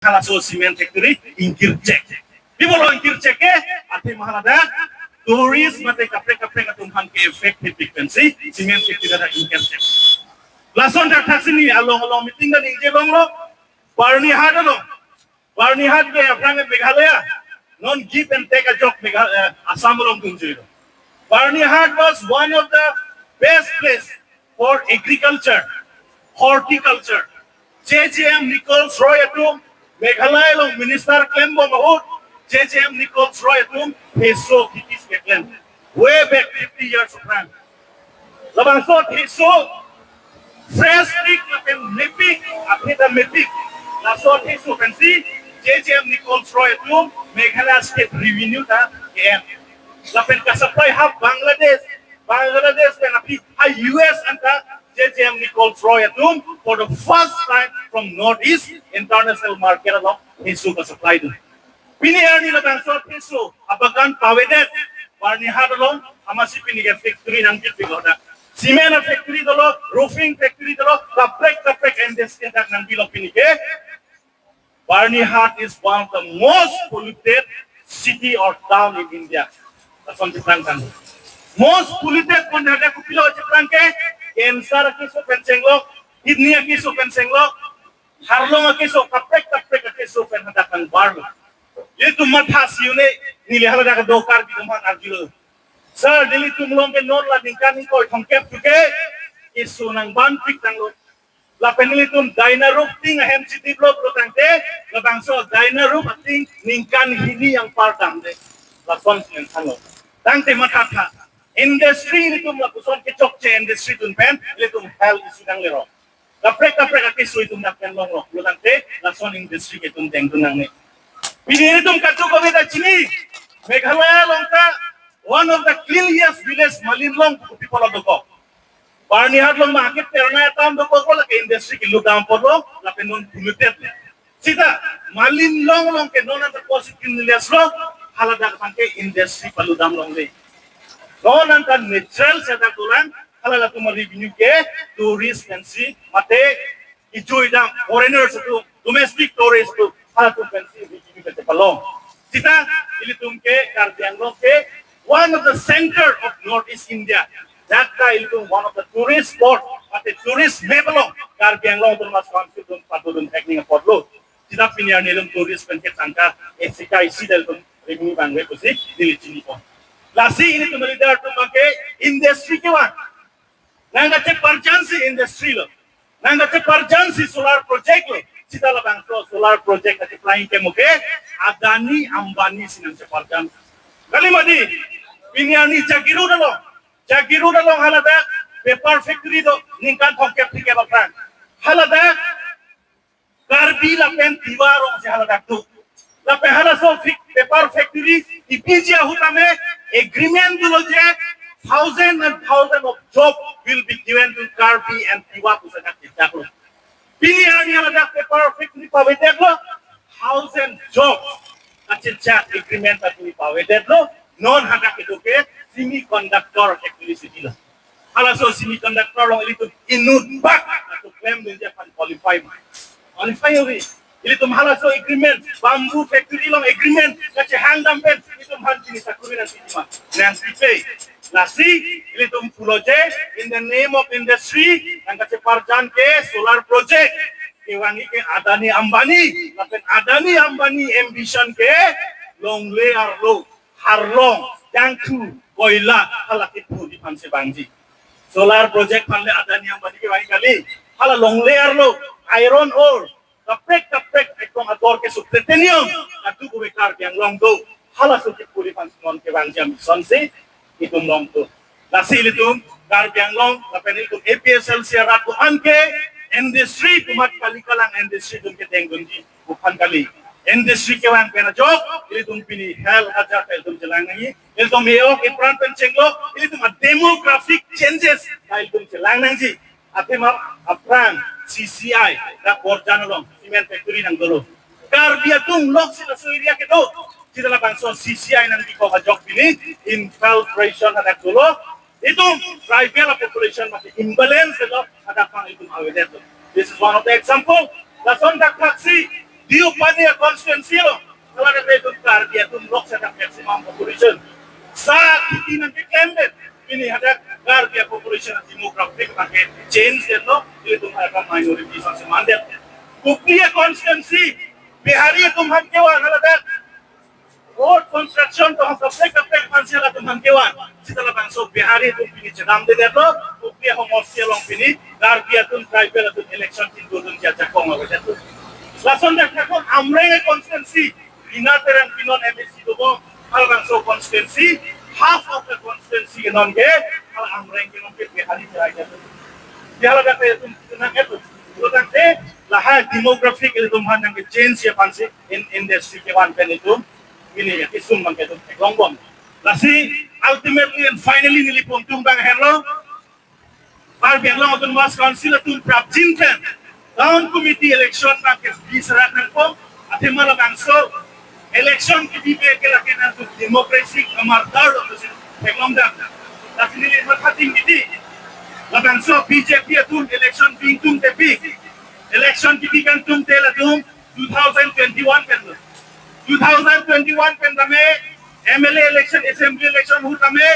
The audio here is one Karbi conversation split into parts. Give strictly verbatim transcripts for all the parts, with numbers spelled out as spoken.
halaso cement factory ingkirchek. Pi apotlo ingkirchek ke, athema haladak tourist mate kaprek kaprek atum aphan ke effect thepik pensi cement factory hadak ingkirchek. Lason thakthaksi neli along along meeting ta ningje longlo. Byrnihat along. Byrnihat ke aphrang Meghalaya. Non give and take ajok Meghalaya, eh, Assam along dunjuilo. Byrnihat was one of the best place for agriculture, horticulture. J J M Nichols Roy atum, Meghalaya along minister klembom ahut, J J M Nichols Roy atum, heso hitis keklem. Way back fifty years aphrang. Labangso heso fresh tik lapen mepik, aphi ta mepik. Laso heso pensi J J M Nichols Roy atum Meghalaya State Revenue ta ke-en. Lapen ka-supply ha Bangladesh, Bangladesh pen aphi ha U S anta J J M Nichols Roy atum for the first time from Northeast international market along heso ka-supply dun. Pini arni labangso heso abagan pavedet, Byrnihat along, amatsi pini ke factory nangkipiklo dak. Cement a-factory dolo, roofing factory dolo, kaprek kaprek industry dak nangbilo pini ke. Byrnihat is one of the most polluted city or town in India. Lason cheplang kan. Most polluted pon hadak kopilo cheplang ke, cancer akeso pen chenglok, kidney akeso pen chenglok, harlong akeso, kaprek kaprek akeso pen hadak kangbarlo. Ilitum mathasi un-e, neli haladak do Karbi atum aphan arjulo. Sir, nelitum along ke non la ningkan ingkoi thomkep tu ke keso nangbanpik tanglo. Lapen nelitum Dina Roof ating ahem chidip lo pulotangte, labangso Dina Roof ating ningkan hini anpar damde. Lasonsi nangthanlo. Tangte mathatha. Industry nelitum lapuson kechokche industry atum pen, nelitum health issue nanglero. Kaprek kaprek akeso itum dak pen longlo pulotangte, lason industry ke itum dengdun nangne. Pini nelitum kadokave ta chini, Meghalaya along ta one of the cleanliest village Malinlong pu people adokok. Byrnihat along market terna atam dokoklo, lake industry kelut dam apotlo, lapen non polluted. Sita Malinlong along ke non anta positive cleanliness lo, haladak abang ke industry palutdam longle. Non anta natural setup dolang, halatum a-revenue ke tourist pensi mate ijui dam foreigners atum, domestic tourist atum, halatum pensi revenue kachepalong. Sita ilitum ke Karbi Anglong ke one of the center of Northeast India. Dak ta ilitum one of the tourist spot, mate tourist map along Karbi Anglong Autonomous Council atum padodun thekning apotlo. Sita pini arni ilitum tourist pen ke tangka isi kai isi dal atum revenue bangve pusi neli chinipon. Lasi ilitum leader atum abang ke industry kevang. Nangkacheparjansi industry lo. Nangkacheparjansi solar project lo. Sita labangso solar project kacheplang ke mo ke Adani Ambani si nangcheparjan. Kali mati, pini arni Jagiroad along. Jagiroad along haladak paper factory do, ningkan thomkep thomkep aphrang. Haladak Karbi lapen Tiwa arongsi haladak do. Lapen halaso fik-, paper factory ipiji ahut tame agreement dolo je thousand and thousand of job will be given to Karbi and Tiwa pu hadak chechaklo. Pini arni haladak paper factory pavedetlo, thousand job kachechak agreement ta pini pavedetlo, non hadak kedo ke semiconductor factory si dilo. Halaso semiconductor along ilitum inut bak atum klemdunji aphan qualify ma? Qualify ave. Ilitum halaso agreement, bamboo factory along agreement kachehang dam pen ilitum aphan chini sakuri nangpi ma? Nangpipe. Lasi ilitum pulo je, in the name of industry, nangkacheparjan ke solar project kevangji ke Adani Ambani, lapen Adani Ambani ambition ke longle arlo, harlong, jangthu, koila, hala kipu aphansi vangji. Solar project aphan le Adani Ambani kevang kali. Hala longle arlo, iron ore, kaprek kaprek ekdom ador keso, plutonium, kadokave Karbi Anglong do. Halaso kipu aphansi non kevangji ambition si itum longpo. Lasi ilitum Karbi Anglong lapen ilitum A P H L C arat do-an ke industry, komat kali kalang industry atum kedengdunji aphan kali. Industry kevang pen ajok ilitum pini health ajat ilitum chelang nangji. Ilitum e-ok epran pen chenglok, ilitum a-demographic changes ta ilitum chelang nangji. Athema aphrang C C I dak Borjan along cement factory nangdolo. Karbi atum loksi laso area kedo. Sita labangso C C I nangbikok ajok pini infiltration hadak dolo. Itum tribal population mate imbalance lo, hadak abang itum avedetlo. This is one of the example. Lason thakthaksi Diu pani a constituency lo. Kalau ada itu Karbi atum lok sa dak maximum population. Sa kheti nangkeklem det. Pini hadak Karbi population demographic nangke change detlo. Ilitum aka minority sa semandet. Kopili a constituency Bihari atum aphan kevan haladak. Road construction atum kaprek kaprek aphansi halatum aphan kevan. Seta labangso Bihari atum pini chedamde detlo, Ukli homosti along pini, Karbi atum tribal atum election tin dodun ajakong avedet. Lason dak ajakong Amreng constituency, Rina Terang pinon M A C dobom, halabangso constituency, half of the constituency ke non ke, hala Amreng ke non ke Bihari cheraja. Dia hala dak atum tenang itu. Kalau dak eh, lahai demographic ilitum aphan nangke change ya aphansi, in industry kevan pen itum, ini ya kisum nangke itum longbom. Lasi ultimately and finally neli pon tung bang henlo. Karbi Anglong Autonomous Council atum prapjin pen town committee election bangke biserak nangpo. Athema labangso election kebi pen ke lake nangtum democracy kamar dar lo si theklong dam. Lasi neli mathating kiti. Labangso B J P atum election bingtung tepi. Election kebi kangtung te latum two thousand twenty-one pen lo. Two thousand twenty-one pen tame M L A election, assembly election ahut tame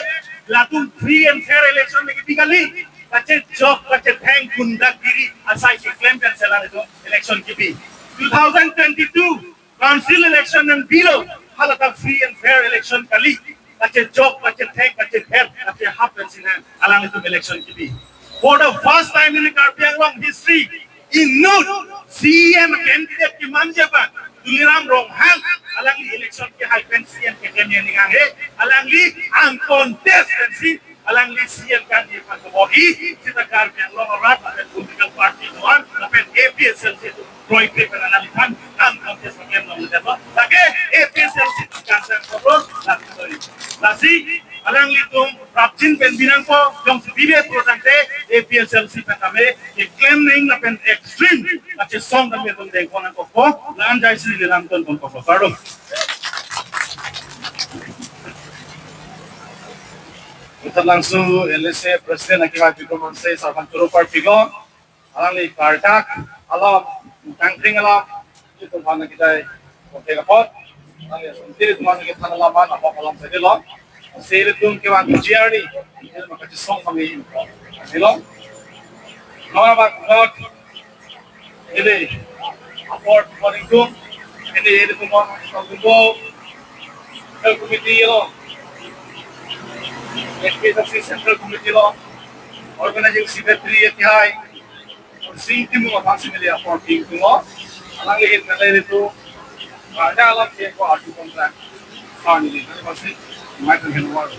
latum free and fair election le kebi kali. Kachejok, kachetheng, gundagiri asai keklem pen si alanglitum election kebi. Two thousand twenty-two council election nangbi lo, hala ta free and fair election kali. Kachejok, kachetheng, kachether, kachehap pensi nang alanglitum election kebi. For the first time in Karbi Anglong history, inut C E M candidate kemanje abang Tuliram Ronghang, alangli election kehai pen C E M keklem aning hanghe, alangli uncontest pensi alangli C E M kandidat aphan kebor-i, seta Karbi Anglong arat lapen political party do-an lapen A P H L C atum kroikre pen alangliphan uncontest keklem nangledet lo. Lake A P H L C atum kangsam koplo, lasi, lasi alanglitum prapjin pen bi nangpo, jongsi bibe pro tangte A P H L C pen tame keklem nang lapen extreme kachesong tame itum dengpon nangkokpo. La-an jaisi neli lam tonpon kokpo. Kardom. Laso L S A President akima Bikram Hanse sar aphan choro parpiklo. Alangli kardak along, tangkring along, itum aphan kita oke kapot. Alangli sumtiri itum aphan kita than alam aphan ahok alam saja lo. Seri itum kevan G R D, ini maka jesong kami lo. Nora bak not ini apor morning tum ini ini tumor tumbo Central Committee lo, H P H L C Central Committee lo, Organizing Secretary akihai Sing Timung aphan si neli apor pingtung lo. Alangli hin neli itum ada alam ke ko atu kontrak. Sa neli neli pasi mai pen hen war.